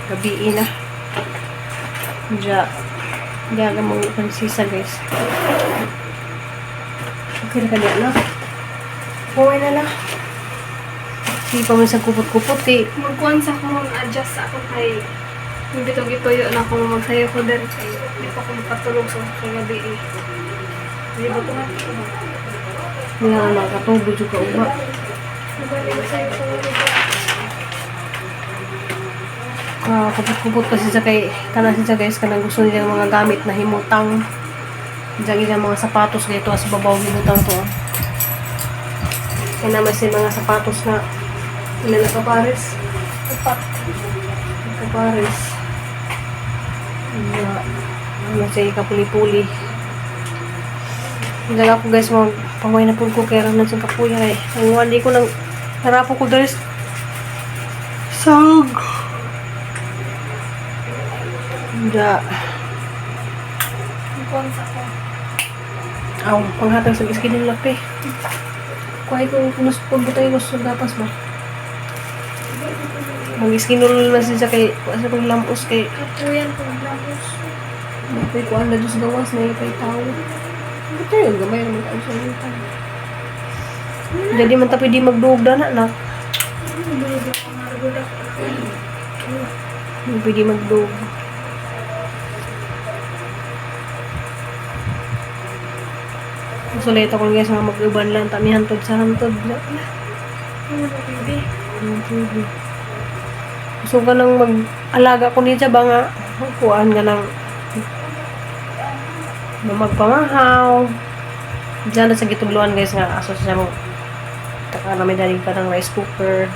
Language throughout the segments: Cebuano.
Gabi na. Diya. Diya na mo sisa, guys. Okay na kanya na. Okay na na. Hindi pa man sa kupot-kupot eh. Magkuhan sa akong adjust sa ako kay bitong gituyo na akong magsayo ko din kay di pa ko makatulog sa kagabi eh. Di ba ko nga? Hindi na makatulog juga uba. Nabali magsayo ko diri. Ah, kupot-kupot kasi sa kay kana siya, guys, kanang gusto niya mga gamit na himutang. Diyan ilang mga sapatos dito sa babaw himutang to. Ah. Kaya naman siya mga sapatos na ilan na kapares. Upat. Kapares. Yeah. Ano siya kapuli-puli. Dala ko, guys, mag pangway na po ko kaya rin sa kapuya eh. Ang wali ko nang narapo ko guys. Sag. Da. Magkuhan sa ako. Aw, panghatag sa iskin ng lapi. Kuhay ko kunos pagbutay ko sa gapas ba. Mag-iskinol na siya kay kuha sa kong lamos kay Kapuyan ko maglamos. Napay kuan na dos gawas na ipay tao. Buti yun, gamay naman tayo sa utang. Jadi man ta pwede magduog na nak. Dulog ako marugod ako. Hindi pwede magduog. Sulit ako, guys, mga mag-uban lang. Tami hantod sa hantod. Ano ba pwede? Pwede. Gusto ka nang mag-alaga ko niya ba nga? Kuan ka nang magpamahaw. Diyan na sa gitugluan, guys, nga aso siya mo. Taka na may dalig ka ng rice cooker.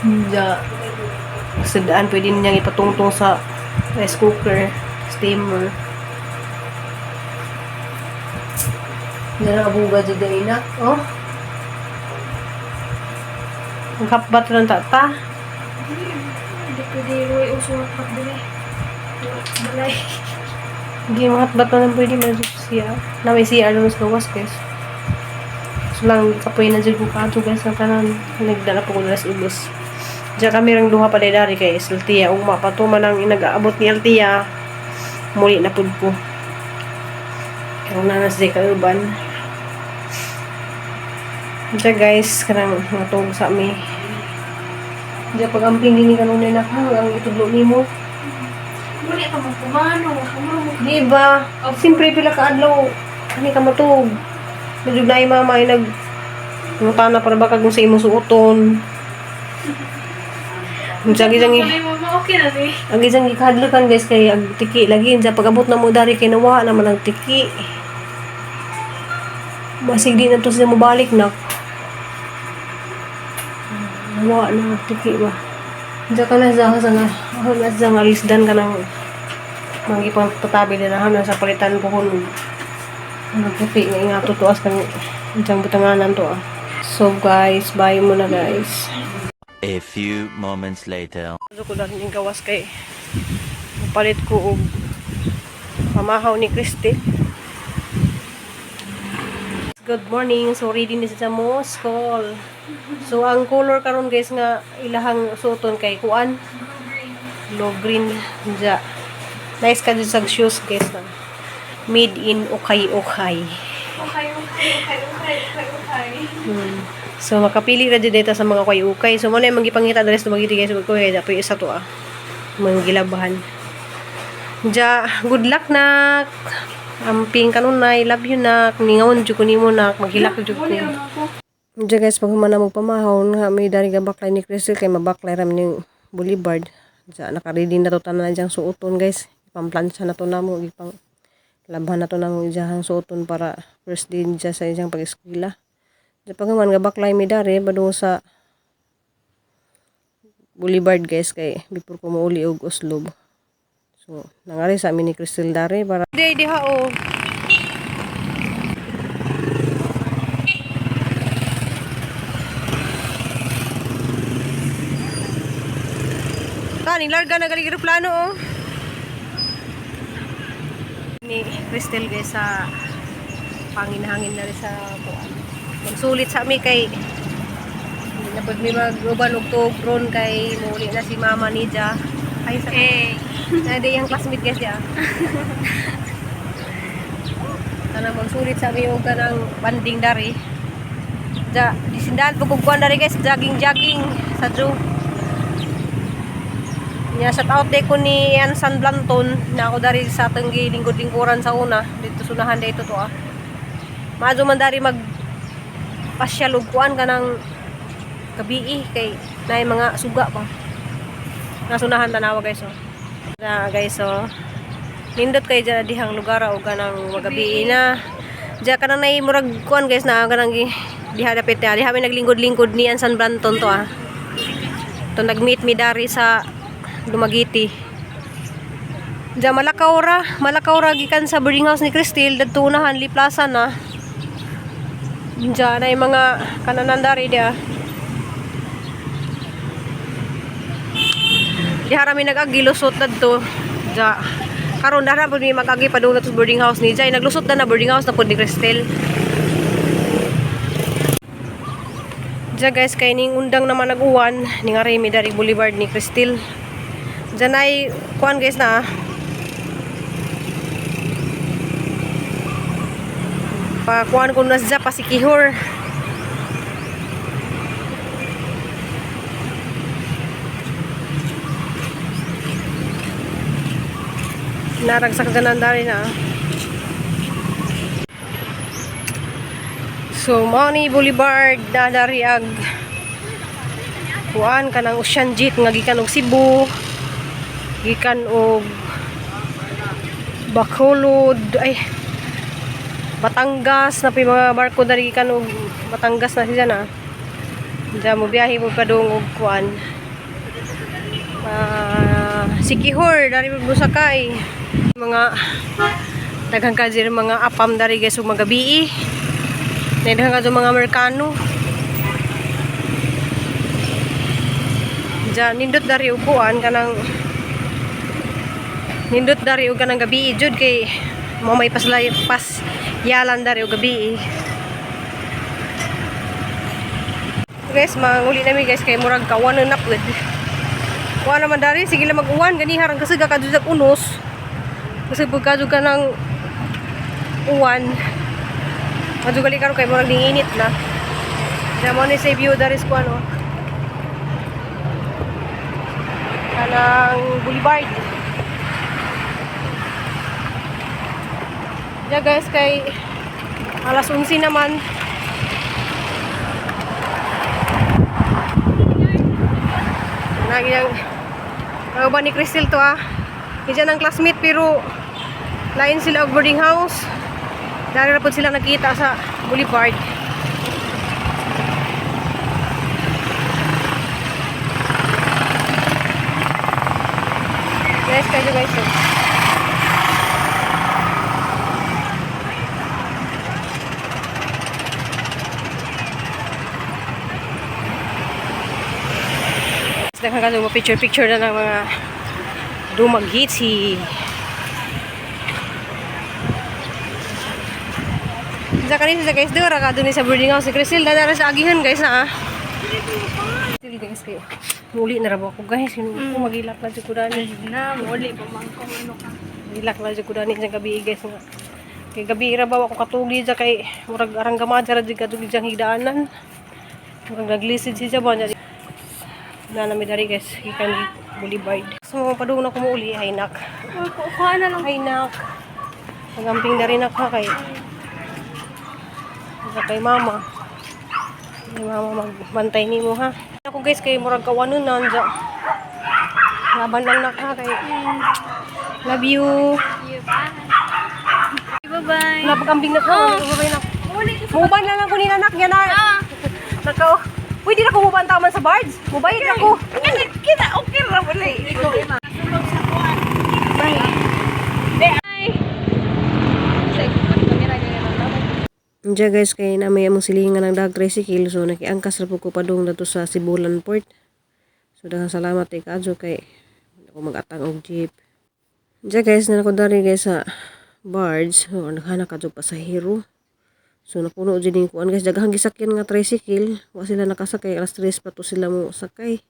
Diyan. Sa daan, pwede niyang ipatungtong sa rice cooker, steamer. Diyan ang abuga dyan dyan ina. Oh. Ang kapbat ng tata. Hindi pwede way uso ang diri. Balay. Hindi, mga hatbat na lang pwede man siya. Na may CR naman sa gawas, guys. So lang, kapoy na dyan ko kato, guys, ang tanan. Nagdala po ko nila sa ubos. Diyan kami rang duha pa dari kay Altia. Ugma pa to man ang inag-aabot ni Altia. Muli na pud ko. Karon na na siya kauban. Diyan, guys, kanang matug sa mi. Diyan pag-amping din ni kanunay na ka, ang itudlo nimo. Muli pa mo kumano, kumano mo. Di ba? Siyempre, pila ka adlaw. Ani ka matug. Medyo na mama ay nag Mutana para ba kag sa imong suoton. Ang sagi sang Muli mo ba okay na ni? ang isang gikahadlokan, guys, kay ang tiki lagi sa pag-abot na mo dari kay nawa naman ang tiki. Masig di na to sila mobalik na. Nawa na ang tiki ba. Diyan ka na sa nga na sa nga lisdan ka ng mga patabi na na sa palitan ko kung ano puti nga nga tutuas kang diyang butanganan to ah. So guys, bye muna, guys. A few moments later. Ano ko lang yung gawas kay palit ko og pamahaw ni Christy. Good morning. So ready ni sa mo school. So ang color karon, guys, nga ilahang suoton kay kuan blue green ja. Nice ka jud sa shoes, guys, na. Made in ukay ukay. Okay. So makapili ra jud dito sa mga ukay-ukay. So mo na yung magipangita diri sa Dumaguete, guys, ko kay dapat isa to ah. Mga gilabahan. Ja, good luck, nak. Amping kanunay, love you, nak. Ningawon jud ko nimo, nak, maghilak jud ko. Muli ra man ko. Diya, guys, pag humana mo pamahon, nga may dari ka baklay ni Crystal kay mabaklay ram ning Boulevard. Diya, nakaready na to tanan diyang suoton, guys. Ipamplansa na to namo, ipang labhan na to namo iyang suoton para first day niya sa iyang pag-eskwela. Diya pag human nga baklay mi dari badung sa Boulevard, guys, kay before ko mauli og Oslob. So, nangari sa amin ni Crystal dari para Di diha oh. Kaning larga na galing eroplano oh. Ni Crystal, guys, sa pangin-hangin na rin sa kuan. Magsulit sa ami kay Napod mi mag-uban og tuog ron kay muuli na si mama ni Ja. Ay sa Eh, na di yung classmate guys ya. Kanang magsulit sa mi og kanang banding dari. Ja, disindahan po kog kuan dari guys, jogging jogging sa zoo. Nya shout out day ko ni Ian San Blanton na ako dari sa atong gilingkod-lingkuran sa una dito sunahan dito to ah. Maadto man dari mag pasyal og kuan kanang gabii kay naay mga suga pa. Nasunahan tanawa guys oh. Na guys oh. Nindot kay dyan dihang lugar o kanang magabi na. Diyan kanang nay murag kuan guys na kanang diha dapit ya. Diha mi naglingkod-lingkod ni San Blanton to ah. To nag-meet mi dari sa Dumaguete. Diyan malakaw ra gikan sa boarding house ni Cristel dadto unahan Lee Plaza na. Diyan na yung mga kananan dari dia. Diha ra mi nag-agi lusot dadto. Ja. Karon dara pud mi mag-agi padung sa boarding house ni Jay. Naglusot na na boarding house na pud ni Cristel. Ja guys, kay ning undang naman nag-uwan, ning ari mi dari Boulevard ni Cristel. Diyan ay kuan guys na. Ah. Pa kuan ko na siya pasikihor. Naragsak dyan ang dari na. Ah. So, mao ni Boulevard na dari ag kuan kanang Ocean Jet nga gikan og Cebu, gikan og Bacolod, ay Batangas na mga barko dari gikan og Batangas na siya na. Diyan mo biyahe mo padung og kuan. Sikihor dari mo sakay. Mga daghang ka diri mga apam dari guys ug mga gabii. Daghang ka mga Amerikano. Diyan nindot dari upuan kanang nindot dari og kanang gabii jud kay mo may paslay pas yalan dari og gabii. Guys, manguli nami guys kay murag kawan na pud. Kuha naman dari sige lang mag-uwan gani harang kasi kakadjud unos. Kasi pagkadjud ka ng uwan. Madyo gali karon kay murag ninginit na. Diyan mo ni sa view dari sa kuan oh. Kanang Boulevard. Diyan guys kay alas 11 naman. Nagiyang ba ni Crystal to ah. Diyan ang classmate pero lain sila og boarding house. Dari ra pud sila nagkita sa Boulevard. Guys, kayo guys. Oh. Daghan ka mo picture picture na ng mga Dumaguete. Sa kanin sa guys, dura ka dun sa boarding house si Crisel. Dadara sa agihan guys na ah. Crisel guys kayo. Muli na ra ba ako guys. Ko magilak na jud ko dani. Na, muli pa man ko ano ka. Gilak na jud ko dani sa gabi guys nga. Kay gabi ra ba ako katugi dya kay murag arang gamad ra jud katugi diyang higdaanan. Murag naglisid siya ba niya. Na nami dari guys, gikan Boulevard. So padung na ko muuli ay nak. Kuha na lang. Ay nak. Nagamping na rin ako kay kay mama. Kay mama magbantay nimo ha. Ako guys kay murag kawanon na anja. Laban lang nak ha kay love you. Bye. Bye-bye. Napagambing na ko. Bye na. Muli ka. Muban na lang ko ni anak niya na. Ah. Nakaw. Uy, di na ko muban taman sa bards. Mubayad na ko. Kita okay ra wala. Sulog sa kuan. Bye. Bye. Diya guys, kay na may among silingan ng dag tricycle. So, nakiangkas ra po ko padung dato sa Sibulan Port. So, daghang salamat kay kaadyo kay ako mag-atang og jeep. Diya guys, na ako dari guys sa barge. So, naghanap kadyo pasahero. So napuno jud ning kuan guys, daghang gisakyan nga tricycle, wa sila nakasakay, alas 3 pa to sila mo sakay.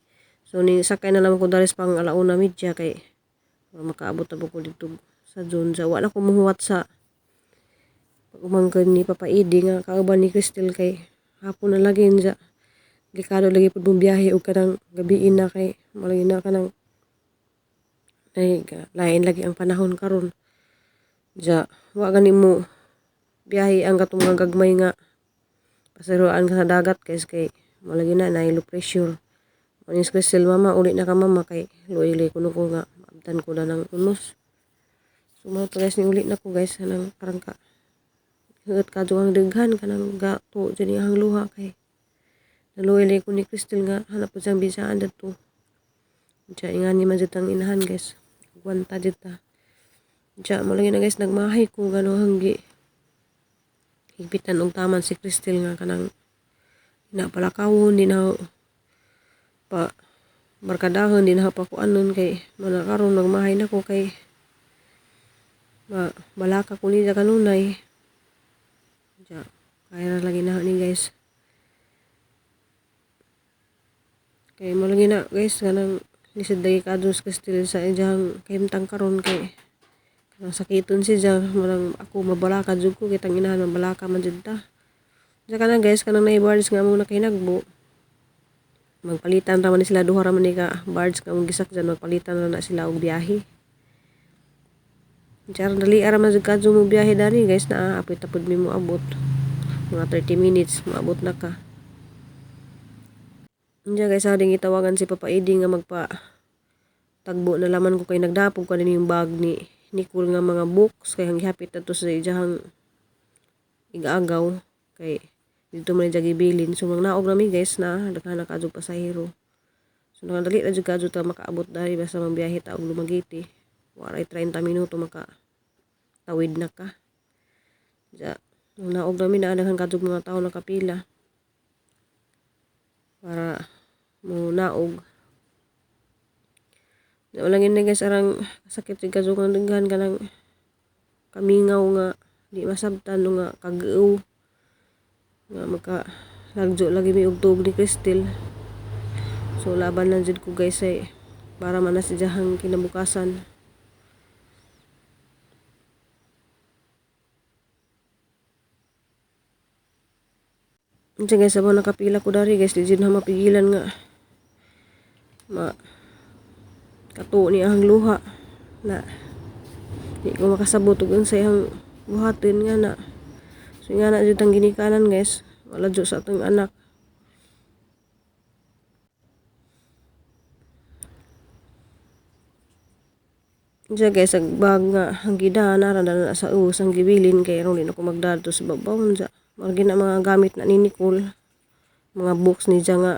So ni sakay na lang ko diri pang 1:30 kay para makaabot na ko dito sa June. Sa wa na ko muhuwat sa pag-umangkon ni Papa Edi nga kauban ni Crystal kay hapon na lagi niya. Delikado lagi pud mong biyahe og kanang gabiin na kay malagi na kanang ay lain lagi ang panahon karon. Ja wa gani mo biyahe ang katong mga gagmay nga pasiruan ka sa dagat guys kay malagi na na low pressure. Manis Crystal, mama uli na ka mama kay luoy kuno ko nga maabtan ko na ng unos. So mao to guys, ni uli na ko guys kanang parang ka huot ka ang daghan kanang gato jud ang luha kay naluoy lagi ko ni Crystal nga hanap po siyang bisaan dadto. Diya ingani man jud ang inahan guys. Gwanta jud ta. Diya mo lagi na guys nagmahay ko gano hanggi higpitan og taman si Crystal nga kanang na palakawon di na pa barkadahon di na pa kuanon kay mana karon nagmahay na ko kay ma balaka ko niya kanunay. Diya kaya ra lagi na ni guys. Kay mo lagi na guys kanang lisod lagi kadto sa Crystal sa iyang kahimtang karon kay kanang sakiton siya manang ako mabalaka jud ko kitang inahan mabalaka man jud ta. Diya kana guys kanang naay birds nga among nakahinagbo. Magpalitan ra man ni sila, duha ra man ni ka birds nga among gisakyan, magpalitan ra na sila og biyahe. Diya dali ra man jud kadto mo biyahe dani guys na apoy tapod mi moabot. Mga 30 minutes moabot na ka. Diya guys ading gitawagan si Papa Edi nga magpa tagbo na laman ko kay nagdapog kanin yung bag ni Nicole nga mga books kay hanghapit na to sa iyang igaagaw kay dito man niya gibilin. So mangnaog nami guys na daghan na kadto pasahero. So nakadali ra jud kadto ta makaabot diri basta magbiyahe ta og Dumaguete. Waray 30 minuto maka tawid na ka. Diya naog nami na daghan kadto mga tawo nakapila para mo naog. Wala lang yun guys arang sakit jud kadto nga daghan kanang kamingaw nga di masabtan no nga kag-uw nga magka lagjo lagi mi og tuog ni Crystal. So laban lang jud ko guys ay para man na siya kinabukasan. Diyan guys abo nakapila ko dari guys di jud na mapigilan nga ma katuo ni ang luha na di ko makasabot og unsay ang buhatin nga na. So nga na jud ang ginikanan guys, wala jud sa atong anak. Diya guys ag bag nga ang gidahan ra na sa ubos ang gibilin kay aron di na ko magdadto sa babaw unsa. Margi na mga gamit na ni Nicole, mga books ni siya nga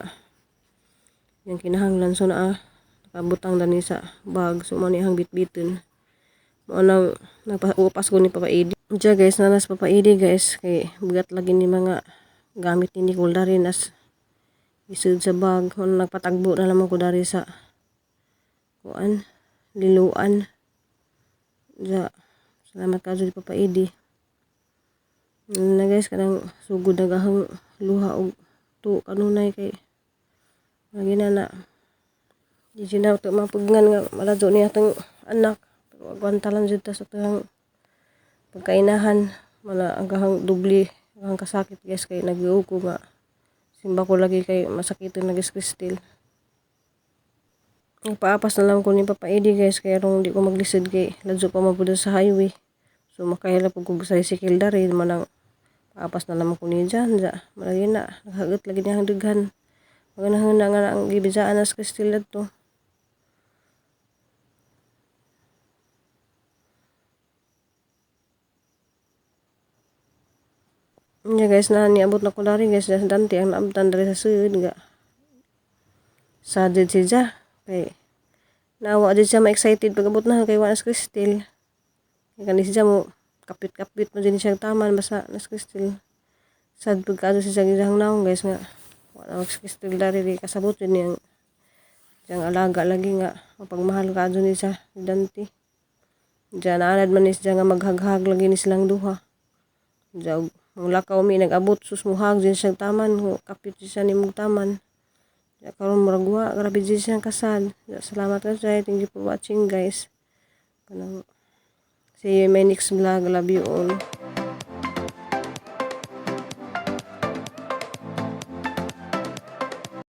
yang kinahanglan so naa nakabutang dani sa bag so man iyang bitbiton. Mao nang nagpaupas ko ni Papa Edi. Diya guys nanas Papa Edi guys kay bigat lagi ni mga gamit ni Nicole dari nas isud sa bag. Mao nagpatagbo na lamang ko dari sa kuan liluan. Diya salamat ka jud Papa Edi. Na guys kanang sugod na gahang luha og tuo kanunay kay lagi na na di jud na to mapugnan nga maladyo niya atong anak pero agwanta lang jud ta sa tuang pagkainahan mana ang gahang dubli ang kasakit guys kay nagluo ko nga simba ko lagi kay masakiton lagi si Crystal. Nagpaapas na lang ko ni Papa Edi guys kay aron di ko maglisod kay ladyo pa man pud sa highway. So makahila pud ko sa tricycle dari manang paapas na lang ko niya dyan. Dya, malagi na naghagot lagi niya ang daghan. Maganahon na nga ang gibisaan na sa Crystal adto. Nya guys na niabot na ko dari guys dante ang naabtan dari sa sud nga. Sad jud siya kay naawa jud siya ma-excited pag abot na kay wa na si Crystal. Kay kani siya mo kapit-kapit mo din siya taman basta na si Crystal. Sad pag kaadto siya iyang naong guys nga wa na si Crystal dari di kasabot jud niyang siyang alaga lagi nga mapagmahal kaadto ni siya ni Dante. Diya naanad man ni siya nga maghaghag lagi ni silang duha. Diya Mulakaw mi, nag-abot, sus, muhag din siyang taman, kapit siya ni mong taman. Ya, karon murag wa, grabe din siyang kasal. Ya, salamat guys, thank you for watching, guys. Kanang see you in my next vlog. Love you all.